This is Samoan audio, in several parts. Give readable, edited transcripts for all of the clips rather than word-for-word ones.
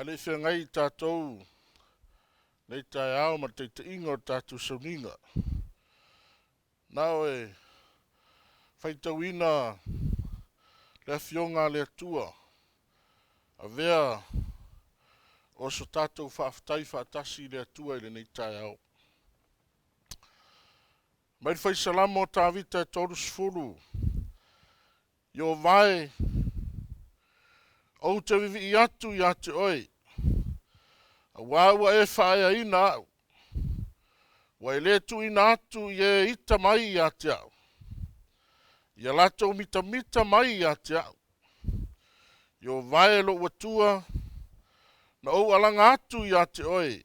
Ae le i feagai tatou nei taeao ma le taitaiga o le tatou sauniga, na o e faitauina le Afioga a le Atua, avea o so tatou faafetai faatasi i le Atua i lenei taeao. Mai le Fai Salamo o Tavita e 30, Ieova e, ou te vivii atu ia te oe, auā ua e faaeaina au, ua e le tuuina atu i e ita mai ia te au, ia latou mitamita mai ia te au. Ieova e lou Atua, na ou alaga atu ia te oe,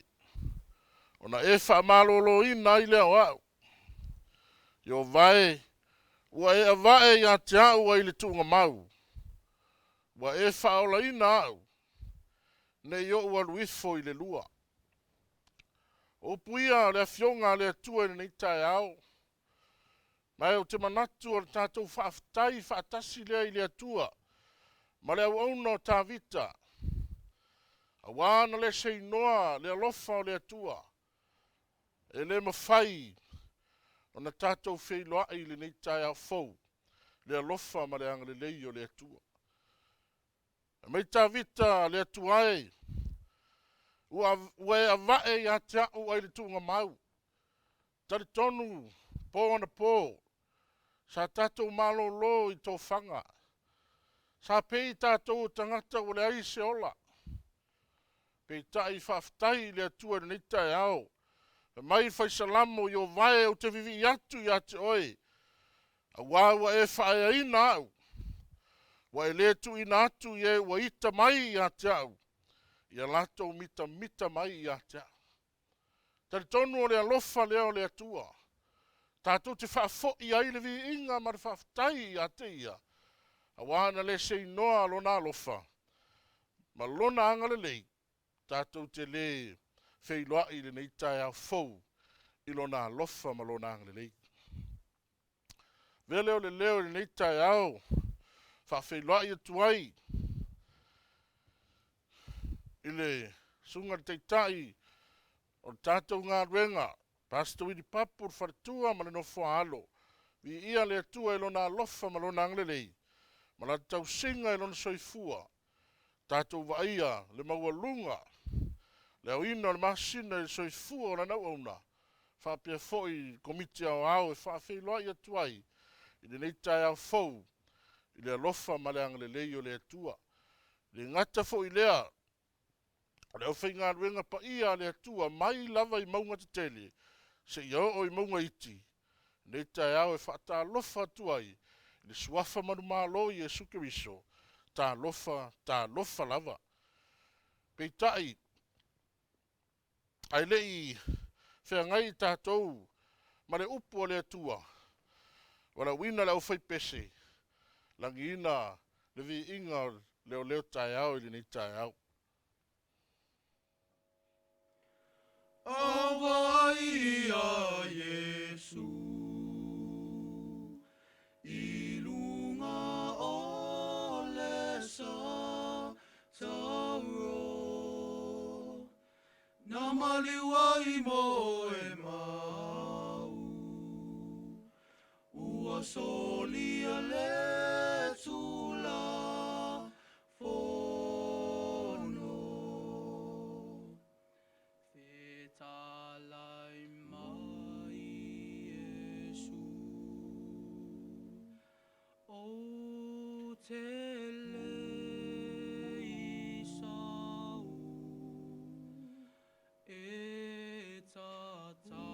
ona e faamalōlōina ai lea o au. Ieova e, ua e ava'e ia te au ai le tuugamau, ua e faaolaina au, ne i ou alu ifo i le lua. O upu ia o le Afioga a le Atua i lenei taeao, ma ou te manatu o le tatou faafetai faatasi lea i le Atua ma le auauna o Tavita, auā na le seinoa le alofa o le Atua, e le mafai ona tatou feiloai i lenei taeao fou, le alofa ma le agalelei o le Atua. Fai mai Tavita, le Atua e, ua e ava'e ia te au ai le tuugamau. Talitonu po anapo sa tatou malolo i tofaga, sa pei tatou o tagata ua leai se ola. Peitai, faafetai i le Atua i lenei taeao. Fai mai le Fai Salamo, Ieova e, ou te vivii atu ia te oe, auā ua e faaeaina au, ua e le tuuina atu i e ua ita mai ia te au, ia latou mitamita mai ia te au. Talitonu o le alofa lea o le Atua, tatou te faafoi ai le viiga ma le faafetai ia te Ia, auā na le seinoa lona alofa ma lona agalelei, tatou te le feiloai i lenei taeao fou i lona alofa ma lona agalelei. Avea lea o le leo i lenei taeao, faafeiloai atu ai i le susuga i le Taitai o le tatou galuega, Pastor Willie Papu, le faletua ma le nofoaalo. Viia le Atua i lona alofa ma lona agalelei, ma lana tausiga i lona soifua, tatou vaaia le maualuga, le aoina o le masina i le soifua o lana auauna, faapea foi i le Komiti Aoao e faafeiloai atu ai i lenei taeao fou i le alofa ma le agalelei o le Atua. E le gata foi i lea, o le aufaigaluega paia a le Atua mai lava i mauga tetele seia oo i mauga iti, lenei taeao e faatalofa atu ai i le suafa manumalo o Iesu Keriso, talofa, talofa lava. Peitai, ae le i feagai tatou ma le upu a le Atua, valaauina le aufaipese, lagiina le viiga o leoleo taeao i lenei taeao. Auai ia Iesu i luga o le sa tauro, na maliu ai mo e mau, ua solia le tula fono. Fetalai mai Iesu, o te le i sau, e tatala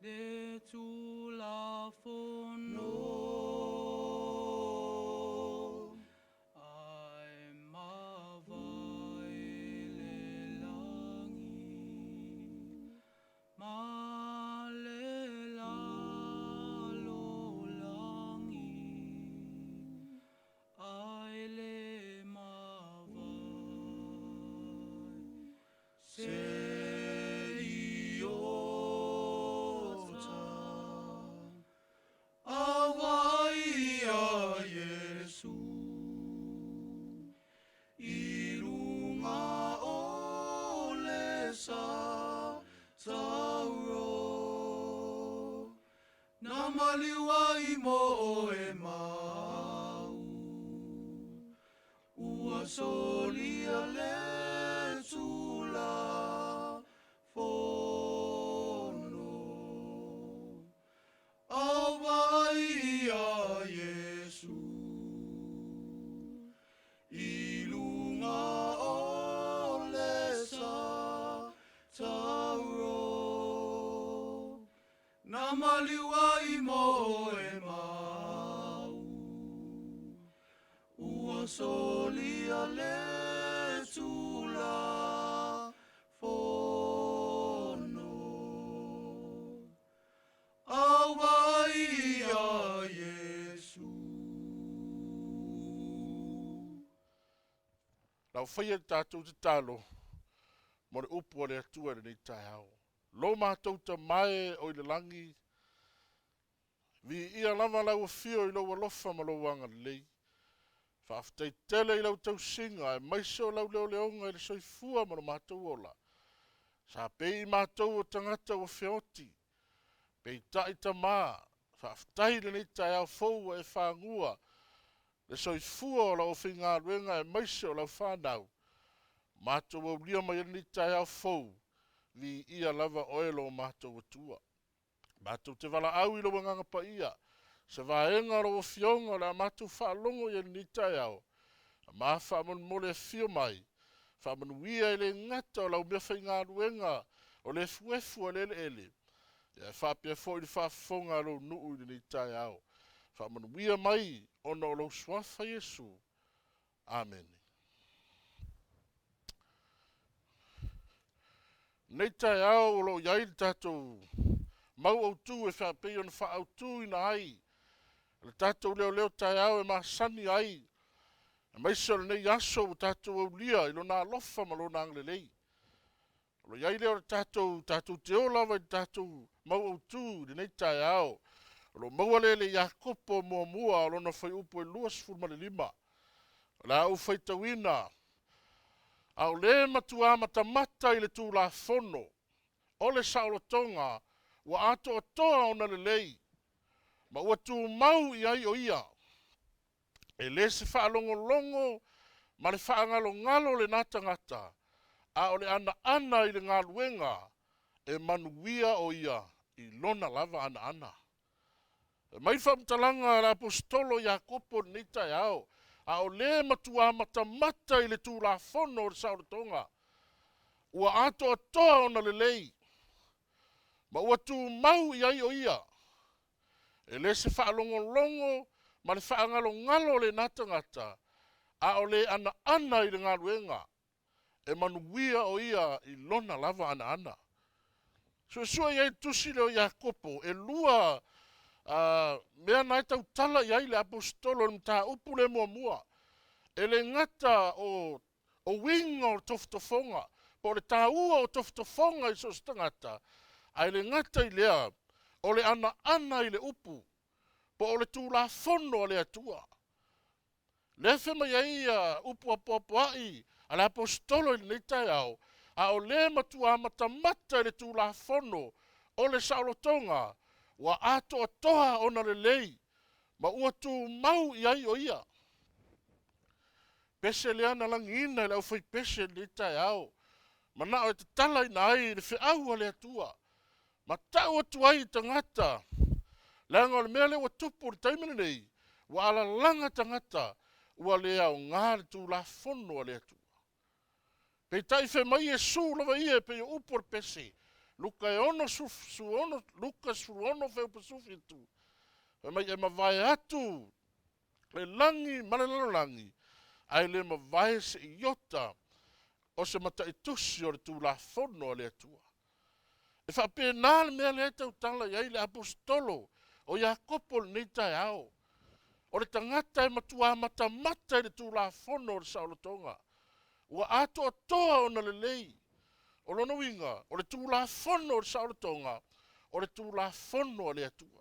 le tulafono. Ae mavae le lagi ma le lalolagi, ae le mavae se i ota. Auai ia Iesu. maliu ai mo oe mau. Ua solia le tula fono. Au vaai ia Iesu i luga o le sa tauro. Na maliu ai mo oe mau. Ua solia le tula fono. Au vaai ia Iesu. Lau faia le tatou tatalo mo le upu a le Atua i lenei taeao. Lo matou Tama e o i le lagi, viia lava lau afio i lou alofa ma lou agalelei. Faafetai tele i lau tausiga aemaise o lau leoleoga i le soifua ma lo matou ola. Sa pei i matou o tagata ua feoti, peitai Tama, faafetai i lenei taeao fou ua e fagua le soifua o lau aufaigaluega aemaise o lau fanau. Matou aulia mai ai lenei taeao fou, viia lava oe lo matou Atua. Matou te valaau i lou Agaga Paia, se vaega o lau Afioga o le a matou faalogo i ai lenei taeao. Ma faamolemole afio mai, faamanuia e le gata o lau meafaigaluega o le efuefu a le eleele, ia e faapea foi le faafofoga a lou nuu i lenei taeao. Faamanuia mai ona o lou suafa Iesu. Amene. Nei taeao o lo o i ai le tatou mau autu e faapei ona faaautuina ai le tatou leoleo taeao e masani ai, aemaise o lenei aso ua tatou aulia i lona alofa ma lona agalelei. O lo o i ai lea o le tatou, tatou te o lava i le tatou mau autu i lenei taeao. O lo o maua lea i le Iakopo muamua o lona fuaiupu e 25. O le a ou faitauina, a o le matua matamata i le Tulafono o le saolotoga ua atoatoa ona lelei, ma ua tumau i ai o ia. E le se faalogologo ma le faagalogalo lena tagata, a o le anaana i le galuega e manuia o ia i lona lava anaana. E mai faamatalaga a le aposetolo Iakopo i lenei taeao, a o le matua matamata i le Tulafono o le saolotoga, ua atoatoa ona lelei, ma ua tumau i ai o ia. E le se faalogologo ma le faagalogalo lena tagata, a o le anaana i le galuega, e manuia o ia i lona lava anaana. Suesue i ai le tusi lea o Iakopo, e lua mea na e tautala i ai le aposetolo i le mataupu lea muamua. E le gata o uiga o tofotofoga, po o le taua o tofotofoga i so o se tagata, ae le gata i lea, o le anaana i le upu, po o le Tulafono a le Atua. Lea fai mai ai upu apoapoai a le aposetolo i lenei taeao, a o le matua matamata i le Tulafono o le saolotoga, ua atoatoa ona lelei, ma ua tumau i ai o ia. Pese lea na lagiina e le aufaipese i lenei taeao, manao e tatalaina ai le feau a le Atua, ma tau atu ai i tagata, leaga o le mea lea ua tupu i le taimi lenei, ua alalaga tagata, ua le aoga le Tulafono a le Atua. Peitai fai mai Iesu lava ia e pei o upu o le pese, Luka e ono su, su ono, Luka 16 fuaiupu 17, fai mai e mavae atu le lagi ma le lalolagi, ae le mavae se iota o se mataitusi o le Tulafono a le Atua. E faapena le mea lea e tautala i ai le aposetolo o Iakopo i lenei taeao. O le tagata e matua matamata i le Tulafono o le saolotoga, ua atoatoa ona lelei. O lona uiga, o le Tulafono o le saolotoga, o le Tulafono a le Atua.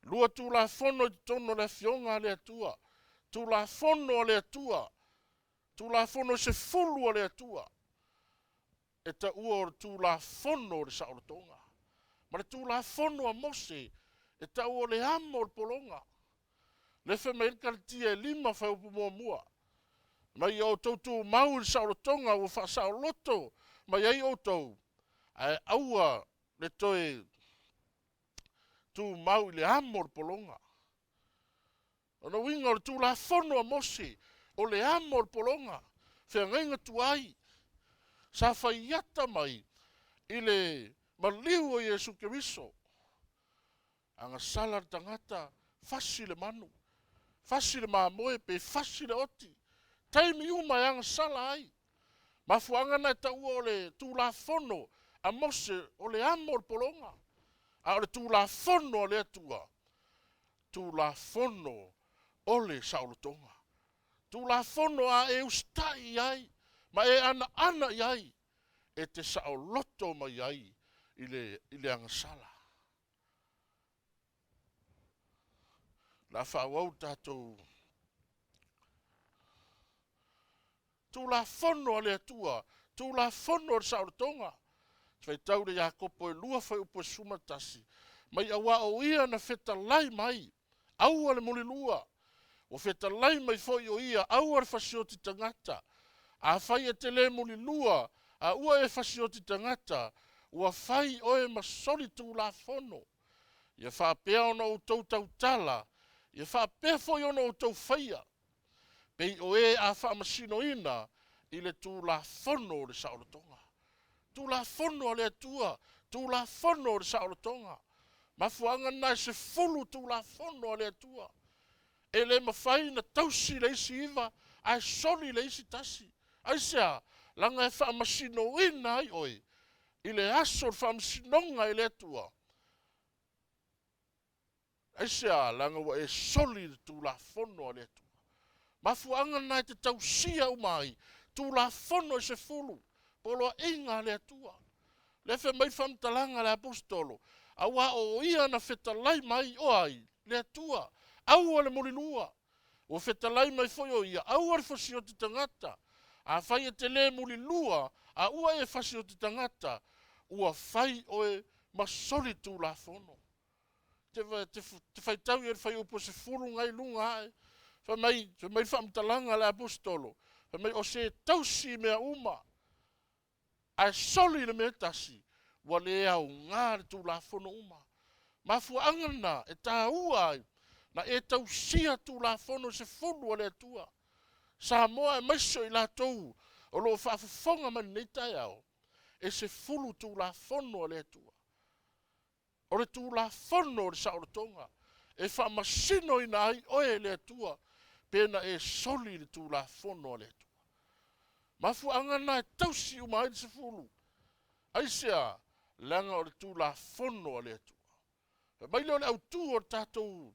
Lua Tulafono i totonu o le Afioga a le Atua, Tulafono a le Atua, Tulafono e 10 a le Atua, e taua o le Tulafono o le saolotoga. Ma le Tulafono a Mose E tau o le amo o le pologa. Lea fai mai ai le Kalatia e 5 fuaiupu muamua. Mai ia outou tumau i le saolotoga ua faasaoloto mai ai outou, ae aua le toe tumau i le amo o le pologa. O le uiga o le Tulafono a Mose, o le amo o le pologa, feagaiga tuai, sa faiata mai i le maliu o Iesu Keriso. Agasala le tagata, fasi le manu, fasi le mamoe pe fasi le oti. Taimi uma e agasala ai. Mafuaaga na e taua o le Tulafono a Mose o le amo o le pologa. A o le Tulafono a le Atua, Tulafono o le saolotoga. Tulafono a e usitai i ai ma e anaana i ai, e te saoloto mai ai i le agasala. O le a faaauau le tatou Tulafono a le Atua, Tulafono o le saolotoga. Faitau le Iakopo e 2 fuaiupu e 11, mai auā o ia na fetalai mai, aua le mulilua. Ua fetalai mai foi o ia, aua le fasioti tagata. Afai e te le mulilua, a ua e fasioti tagata, ua fai oe ma soli tulafono. Ia faapea ona outou tautala, ia faapea foi ona outou faia, pei o e a faamasinoina i le Tulafono o le saolotoga. Tulafono a le Atua, Tulafono o le saolotoga. Mafuaaga na e 10 Tulafono a le Atua. E le mafai na tausi le isi 9 ae soli le isi 1. Aisea? Leaga e faamasinoina ai oe i le aso o le faamasinoga e le Atua. Aisea? Leaga ua e soli le Tulafono a le Atua. Mafuaaga na e te tausia uma ai Tulafono e 10, poloaiga a le Atua. Lea fai mai faamatalaga a le Aposetolo, auā o ia na fetalai mai o ai? Le Atua. Aua le mulilua. Ua fetalai mai foi o ia, aua le fasioti tagata. Afai e te le mulilua, a ua e fasioti tagata, ua fai oe ma soli Tulafono. Te faitau i le fuaiupu 10 ngai luga ae. Fai mai le faamatalaga a le Aposetolo, fai mai o se tausi mea uma, ae soli le mea tasi, ua le aoga le Tulafono uma. Mafuaaga na e tāua ai, na e tausia Tulafono 10 a le Atua. Samoa aemaise o i latou o lo o faafofoga mai lenei taeao, e 10 Tulafono a le Atua. O le Tulafono o le saolotoga e faamasinoina ai oe e le Atua pe na e soli le Tulafono a le Atua. Mafuaaga na e tausi uma ai le 10. Aisea? Leaga o le Tulafono a le Atua. Fai mai lea o le autu o le tatou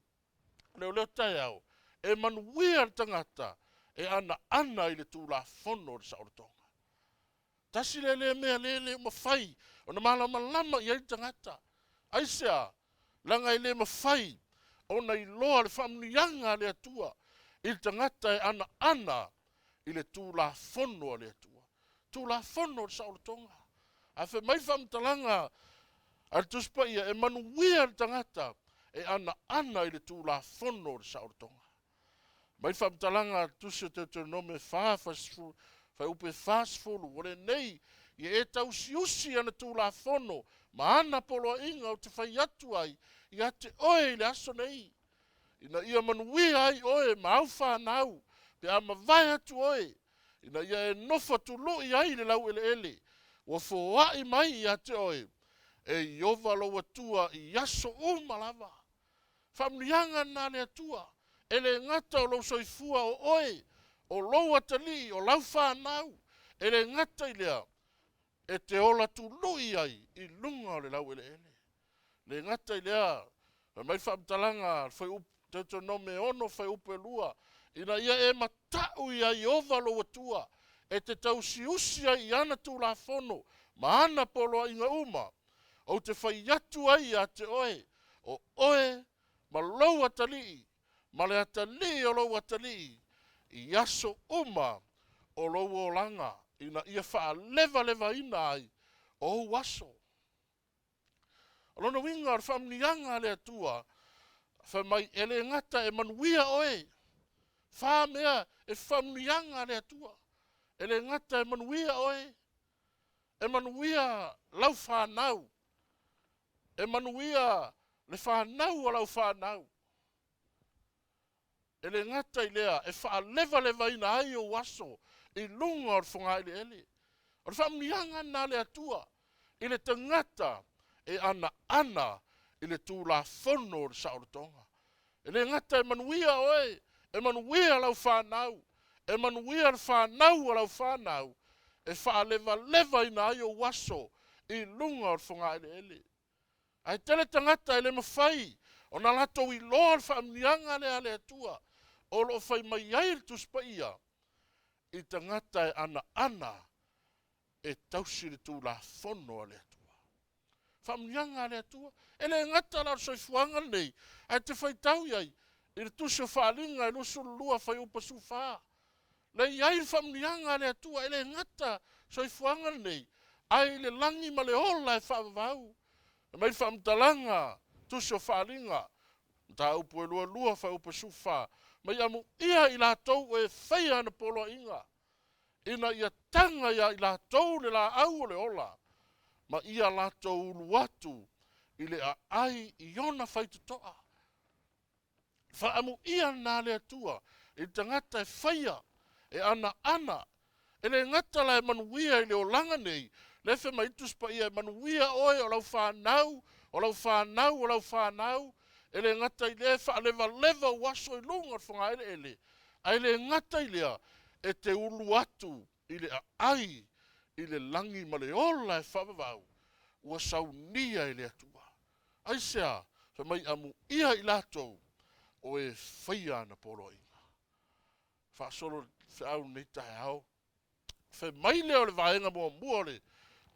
leoleo taeao, e manuia le tagata e anaana i le Tulafono o le saolotoga. Tasi lea lea mea lea le mafai ona malamalama i ai le tagata. Aisea? Leaga e le mafai ona iloa le faamuniaga a le Atua i le tagata e anaana i le Tulafono a le Atua. Tulafono o le saolotoga. A fai mai faamatalaga a le Tusi Paia, e manuia le tagata e anaana i le Tulafono o le saolotoga. Mai faamatalaga a le Tusi o Deuteronome 4, fuaiupu e 40, o lenei, ia e tausiusi ana Tulafono ma ana poloaiga ou te fai atu ai ia te oe i le aso nei, ina ia manuia ai oe ma au whanau, pe a mavae atu oe, ina ia e nofo tului ai le laueleele, ua foai mai ia te oe, e Iova lou Atua i aso uma lava. Faamuniaga na le Atua, e le gata o lou soifua o oe, o lou atalii, o lau whanau, e le gata i lea, e te ola tului ai i luga o le laueleele. Le gata i lea, fai mai faamatalaga Deuteronome 6 fuaiupu e 2, ina ia e matau ia Iova lou Atua, e te tausiusi ai i ana Tulafono ma ana poloaiga uma, ou te fai atu ai ia te oe, o oe ma lou atalii, ma le atalii o lou atalii, i aso uma o lou olaga, ina ia faalevalevaina ai o ou aso. O lona uiga o le faamanuiaga a le Atua, fai mai e le gata e manuia oe, fa mea e faamanuiaga a le Atua. E le gata e manuia oe, e manuia lau fanau, e manuia le fanau o lau fanau. E le gata i lea, e faalevalevaina ai ou aso i luga o le fogaeleele. O le faamanuiaga lena a le Atua i le tagata e anaana i le Tulafono o le saolotoga. E le gata e manuia oe, e manuia lau fanau, e manuia le fanau a lau fanau, e faalevalevaina ai ou aso i luga o le fogaeleele. Ae tele tagata e le mafai ona latou iloa le faamanuiaga lea a le Atua o lo o fai mai ai le Tusi Paia i tagata e anaana e tausi le Tulafono a le Atua. Faamanuiaga a le Atua. E le gata la o le soifuaga lenei, ae te faitau i ai i le Tusi o Faaaliga e 22 fuaiupu 14. Lea e i ai le faamanuiaga a le Atua, e le gata soifuaga lenei, ae i le lagi ma le ola e faavavau. Fai mai le faamatalaga, Tusi o Faaaliga, mataupu e 22 fuaiupu 14, mai amuia i latou o e faia ana poloaiga, ina ia taga ia i latou le laau o le ola, ma ia latou ulu atu i le aai i ona faitotoa. Faaamuia lena a le Atua i le tagata e faia, e anaana. E le gata la e manuia i le olaga nei, lea e fai mai le Tusi Paia, e manuia oe o lau fanau, o lau fanau, o lau fanau. E le gata i lea e faalevaleva ou aso i luga o le fogaeleele, ae le gata i lea, e te ulu atu i le aai i le lagi ma le ola e faavavau ua saunia e le Atua. Aisea? Fai mai amuia i latou o e faia ana poloaiga. Faasolo le feau lenei taeao. Fai mai lea o le vaega muamua o le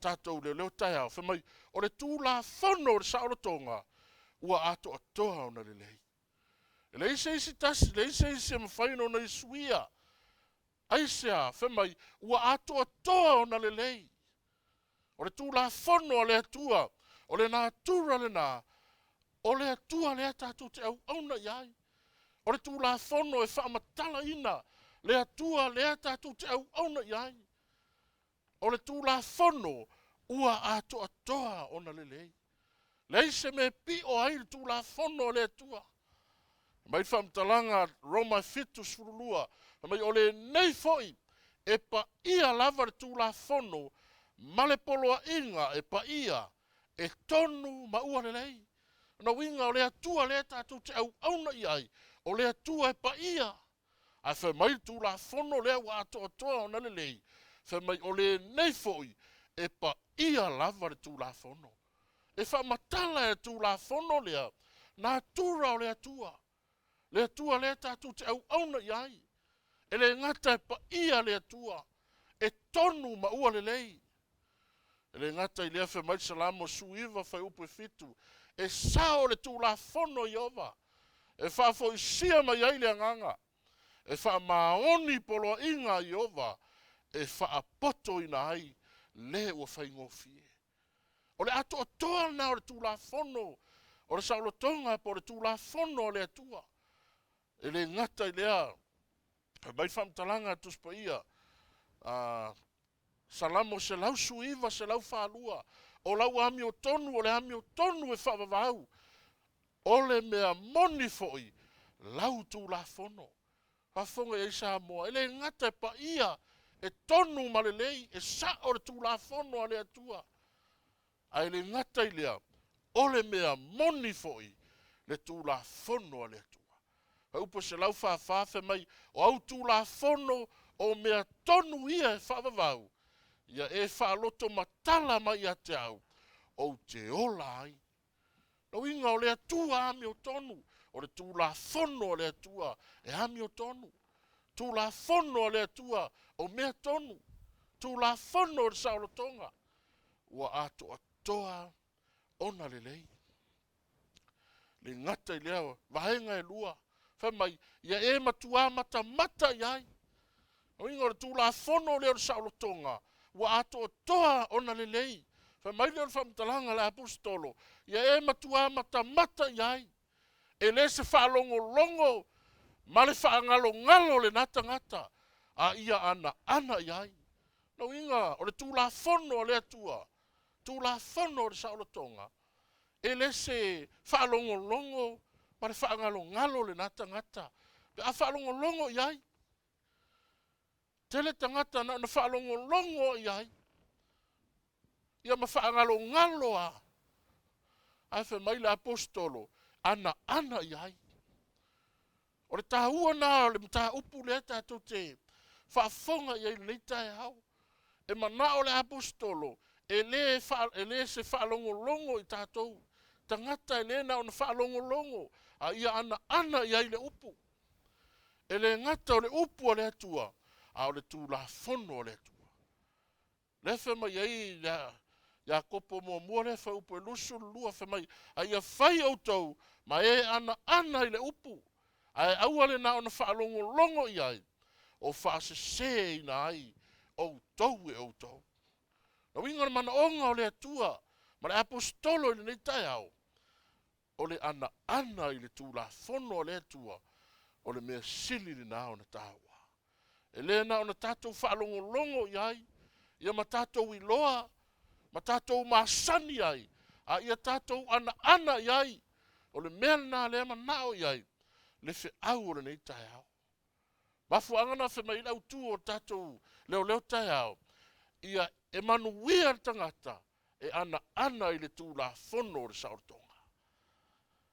tatou leoleo taeao, fai mai o le Tulafono o le saolotoga ua atoatoa ona lelei. E leai se isi tasi, leai se isi e mafai ona ia suia. Aisea? Fai mai ua atoatoa ona lelei. O le Tulafono a le Atua, o le natura lena, o le Atua lea tatou te auauna i ai. O le Tulafono e faamatalaina le Atua lea tatou te auauna i ai. O le Tulafono ua atoatoa ona lelei. Leai se mea e pio ai le Tulafono a le Atua. Mai faamatalaga Roma 7:12, fai mai o lenei foi e paia lava le Tulafono ma le poloaiga e paia, e tonu ma ua lelei. O lona uiga o le Atua lea tatou te auauna i ai, o le Atua e paia. Ae fai mai le Tulafono lea ua atoatoa ona lelei, fai mai o lenei foi e paia lava le Tulafono. E faamatala e le Tulafono lea natura o le Atua, le Atua lea tatou te auauna i ai. E le gata e paia le Atua, e tonu ma ua lelei. E le gata i lea, fai mai le Salamo 19 fuaiupu e 7, e sao le Tulafono a Ieova, e faafoisia mai ai le agaga, e faamaoni poloaiga a Ieova, e faapotoina ai le ua faigofie. O le atoatoa lena o le Tulafono o le saolotoga po o le Tulafono a le Atua. E le gata i lea, fai mai le faamatalaga a le Tusi Paia, Salamo 119, 142, o lau amiotonu, o le amiotonu e faavavau, o le mea moni foi lau Tulafono. Faafofoga i ai Samoa, e le gata e paia, e tonu ma lelei, e sao le Tulafono a le Atua, ae le gata i lea, o le mea moni foi le Tulafono a le Atua. Upu 144 fai mai, o au Tulafono o mea tonu ia e faavavau, ia e faaloto matala mai ia te au, ou te ola ai. O uiga o le Atua amiotonu, o le Tulafono a le Atua e amiotonu. Tulafono a le Atua o mea tonu, Tulafono o le saolotoga, ua atoatoa ona lelei. Le gata i lea vaega e lua, fai mai, ia e matua matamata i ai. O uiga o le Tulafono lea o le saolotoga, ua atoatoa ona lelei. Fai mai lea o le faamatalaga a le Aposetolo, Ia e matuā matamata i ai, e le se faalogologo ma le faagalogalo lena tagata, a ia anaana i ai. Lona uiga, o le Tulafono a le Atua, Tulafono o le saolotoga, e le se faalogologo ma le faagalogalo lena tagata, pe a faalogologo i ai. Tele tagata na ona faalogologo i ai, ia ma faagalogalo lava. Ae fai mai le Aposetolo, anaana i ai. O le taua lena o le mataupu lea tatou te faafofoga i ai i lenei taeao. E manao le Aposetolo e le, e le se faalogologo i tatou tagata e le na ona faalogologo, a ia anaana i ai le upu. E le gata o le upu a le Atua, a o le Tulafono a le Atua. Lea fai mai ai Iakopo muamua lea fuaiupu e 22, fai mai, A ia fai outou ma e anaana i le upu, ae aua le na ona faalogologo i ai, o faaseseina ai outou e outou. Na uiga o le manaoga o le Atua ma le Aposetolo i lenei taeao, o le anaana i le Tulafono a le Atua, o le mea sili lena ona taua. E le na ona tatou faalogologo i ai, ia ma tatou iloa, ma tatou masani ai, a ia tatou anaana i ai. O le mea lena lea manao i ai le feau o lenei taeao. Mafuaaga na fai mai ai le autu o tatou leoleo taeao, ia e manuia le tagata e anaana i le Tulafono o le saolotoga.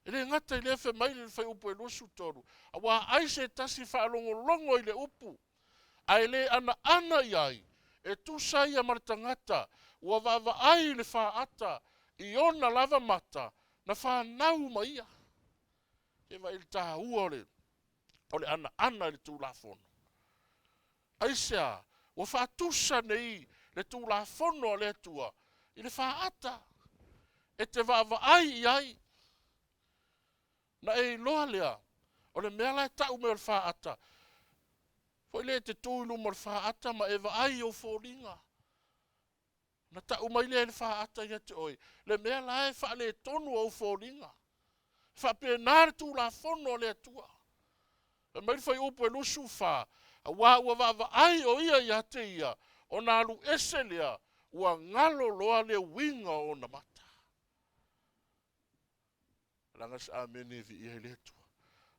E le gata i lea, fai mai le fuaiupu e 23, aua ai se tasi faalogologo i le upu, ae le anaana i ai, e tusa ia ma le tagata ua vaavaai i le faata i ona lava mata na fanau ma ia. Se vaai i le taua o le o le anaana i le Tulafono. Aisea? Ua faatusa nei le Tulafono a le Atua i le faata e te vaavaai i ai. Na e iloa lea, o le mea la e tau mai o le faata, foi lea e te tu i luma o le faata ma e vaai i ou foliga. Ona tau mai lea e le faata ia te oe, le mea la e faaletonu ou foliga. E faapena le Tulafono a le Atua. Fai mai le fuaiupu e 24, aua ua vaavaai o ia ia te ia, ona alu ese lea, ua galo loa le uiga o ona mata. Leaga se amene e viia ai le Atua.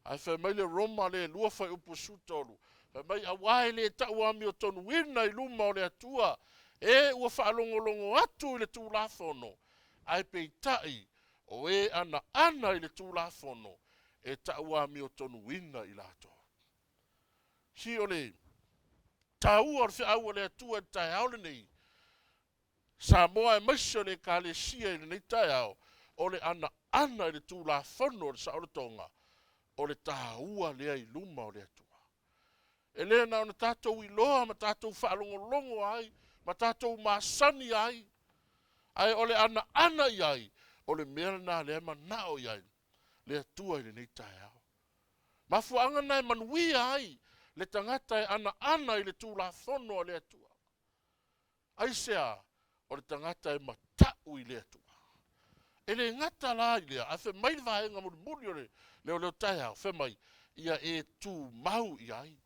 Ae fai mai le Roma le 2 fuaiupu 13, fai mai, aua e le tau amiotonuina i luma o le Atua e ua faalogologo atu i le Tulafono, ae peitai o e anaana i le Tulafono, e tau amiotonuina i latou. Si o le taua o le feau a le Atua i le taeao lenei, Samoa aemaise o le Ekalesia i lenei taeao, o le anaana i le Tulafono o le saolotoga, o le taua lea i luma o le Atua. E le na ona tatou iloa ma tatou faalogologo ai ma tatou masani ai, ae o le anaana i ai, o le mea lena lea e manao i ai le Atua i lenei taeao. Mafuaaga na e manuia ai le tagata e anaana i le Tulafono a le Atua. Aisea? O le tagata e mata'u i le Atua. E le gata la i lea, ae fai mai le vaega mulimuli o le leoleo taeao, fai mai, ia e tumau i ai.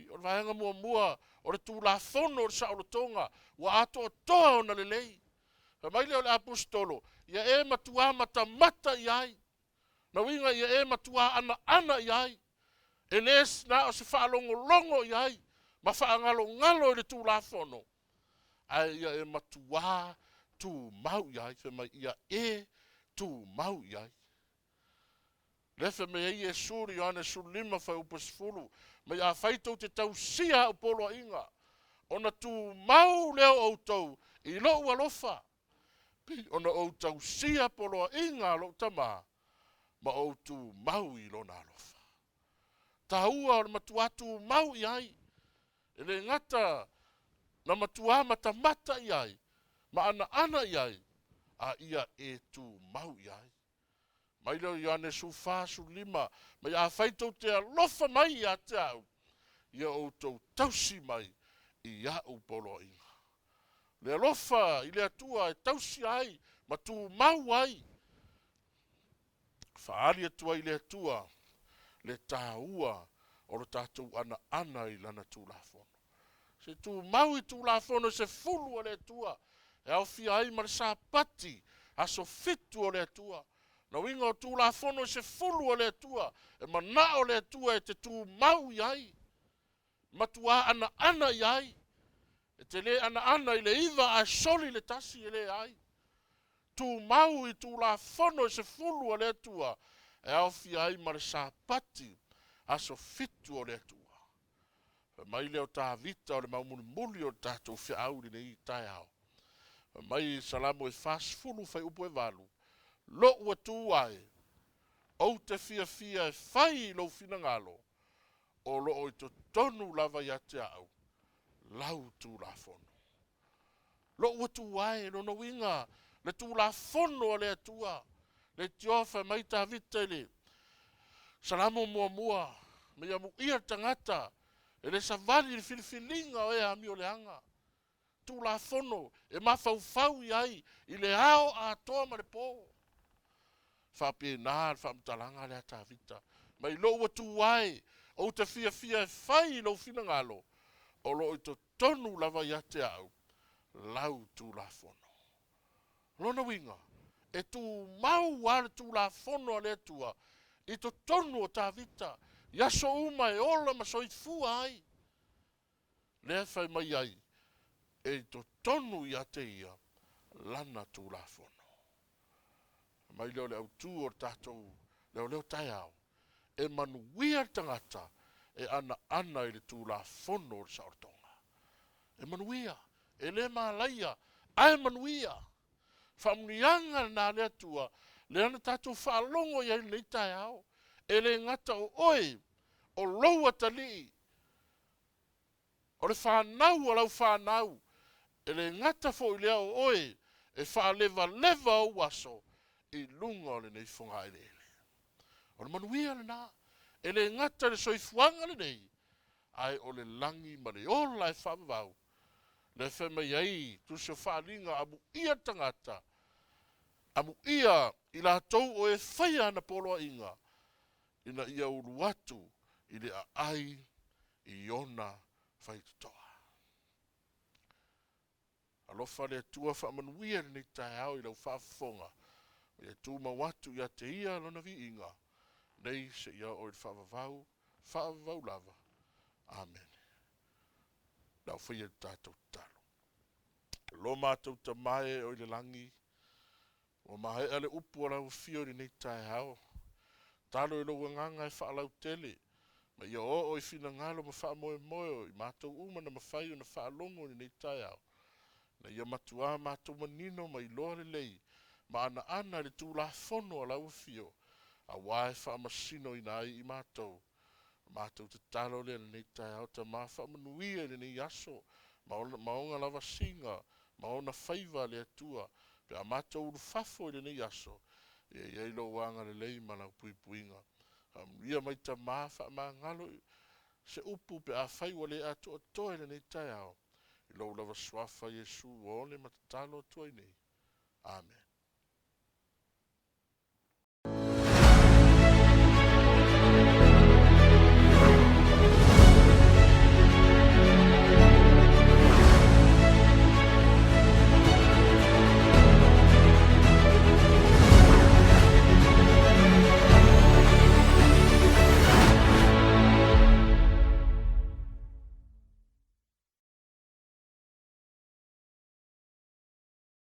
O le vaega muamua, o le Tulafono o le saolotoga, ua atoatoa ona lelei. Fai mai lea o le Aposetolo, ia e matuā matamata i ai. Na uiga ia e matuā anaana i ai. E le na o se faalogologo i ai ma faagalogalo i le Tulafono, ae ia e matuā tumau i ai. Fai mai, ia e tumau i ai. Lea fai mai ai Iesu i Ioane 15 fuaiupu 10, mai afai tou te tausia au poloaiga, ona tumau lea o outou i lou alofa, pei ona ou tausia poloaiga a lou Tama, ma ou tumau i lona alofa. Taua o le matuā tumau i ai, e le gata na matuā matamata i ai, ma anaana i ai, a ia e tumau i ai. Mai lea o Ioane 14, 15, mai afai tou te alofa mai ia te au, ia outou tausi mai i a'u poloaiga. Le alofa i le Atua e tausia ai ma tumau ai. Faaali atu ai i le Atua le taua o lo tatou anaana i Lana Tulafono. Se tumau i Tulafono e 10 a le Atua, e aofia ai ma le Sapati, aso 7 o le Atua. Na uiga o Tulafono e 10 a le Atua, e manao le Atua e te tumau i ai, matuā anaana i ai. E te lē anaana i le 9 ae soli le 1, e leai. Tumau i Tulafono e 10 a le Atua, e aofia ai ma le Sapati, aso 7 o le Atua. Fai mai lea o Tavita o le mau mulimuli o le tatou feau i lenei taeao. Fai mai i Salamo e 40 fuaiupu e 8, Lou Atua e, ou te fiafia e fai i lou finagalo, o loo i totonu lava ia te au lau Tulafono. Lou Atua e, lona uiga, le Tulafono a le Atua. Le tioa fai mai Tavita i le Salamo muamua, ma ia amuia le tagata e le savali i le filifiliga o e amioleaga. Tulafono e mafaufau i ai i le ao atoa ma le po. Faapena le faamatalaga lea a Tavita, mai lou Atua e, ou te fiafia e fai i lou finagalo, o loo i totonu lava ia te au lau Tulafono. Lona uiga, e tumau lava le Tulafono a le Atua i totonu o Tavita, i aso uma e ola ma soifua ai. Lea fai mai ai, e i totonu ia te ia lana Tulafono. Mai lea o le autū o le tatou leoleo taeao, e manuia le tagata e anaana i le Tulafono o le saolotoga. E manuia, e le malaia, ae manuia. Faamuniaga lena a le Atua, lea na tatou faalogo i ai lenei taeao. E le gata o oe, o lou atalii, o le fanau a lau fanau, e le gata foi lea o oe e faalevaleva ou aso i luga o lenei fogaeleele. O le manuia lena, e le gata i le soifuaga lenei, ae o le lagi ma le ola e faavavau. Lea fai mai ai tusi o Faaaliga, amuia le tagata, amuia i latou o e faia ana poloaiga, ina ia ulu atu i le aai i ona faitotoa. Alofa le Atua faamanuia i lenei taeao i lau faafofoga, ma ia tumau atu ia te ia lona viiga, nei seia oo i le faavavau, faavavau lava. Amene. Le au faia i le tatou tatalo. Lo matou Tama e o i le lagi, ua maea le upu a lau afio i lenei taeao. Talo i lou agaga e faalautele, ma ia oo i finagalo ma faamoemoe o i matou uma na mafai ona faalogo i lenei taeao. Na ia matuā matou manino ma iloa lelei ma anaana i le Tulafono a lau afio, auā e faamasinoina ai i matou. Matou tatalo lea i lenei taeao, Tama, faamanuia i lenei aso, ma ona lavasiga, ma ona faiva a le Atua, pe a matou ulufafo i lenei aso, ia i ai lou agalelei ma lau puipuiga. Faamanuia mai, Tama, faamagalo se upu pe afai ua le atoatoa i lenei taeao, i lou lava suafa Iesu ua one ma tatalo atu ai nei. Amene.